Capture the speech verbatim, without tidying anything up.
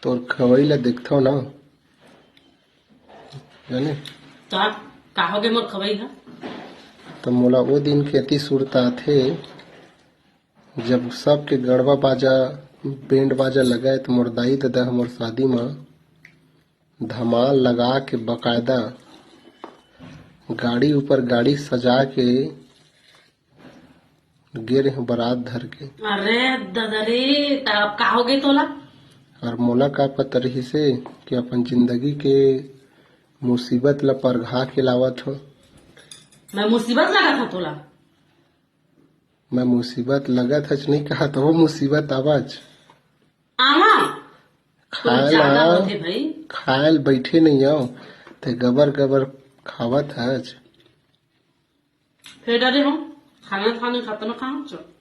तोर खवई ला देखथव ना, जाने। तो आप का होगे मोर खवई ला? त मोला ओ दिन के अति सुरता आथे, जब सबके गड़वा बाजा, बैंड बाजा लगय, त मोर दाई ददा ह मोर शादी म धमाल लगा के बकायदा गाड़ी ऊपर गाड़ी सजा के गे रहे बारात धर के। अरे ददा रे, त अब का होगे तोला? और मोला का पता रहिसे कि अपन जिंदगी के मुसीबत ला परघा के लावत हो। मैं मुसीबत लगत हंव तोला? मैं मुसीबत लगत हच नहीं कहा, त वो मुसीबत आवच। आवा। खाए ज्यादा ला होथे भाई। खाए ल बैठे नहीं आओ, ते गबर गबर खावत हच। फेर डरे हो, खाना खाने खत्म खाओ, चल।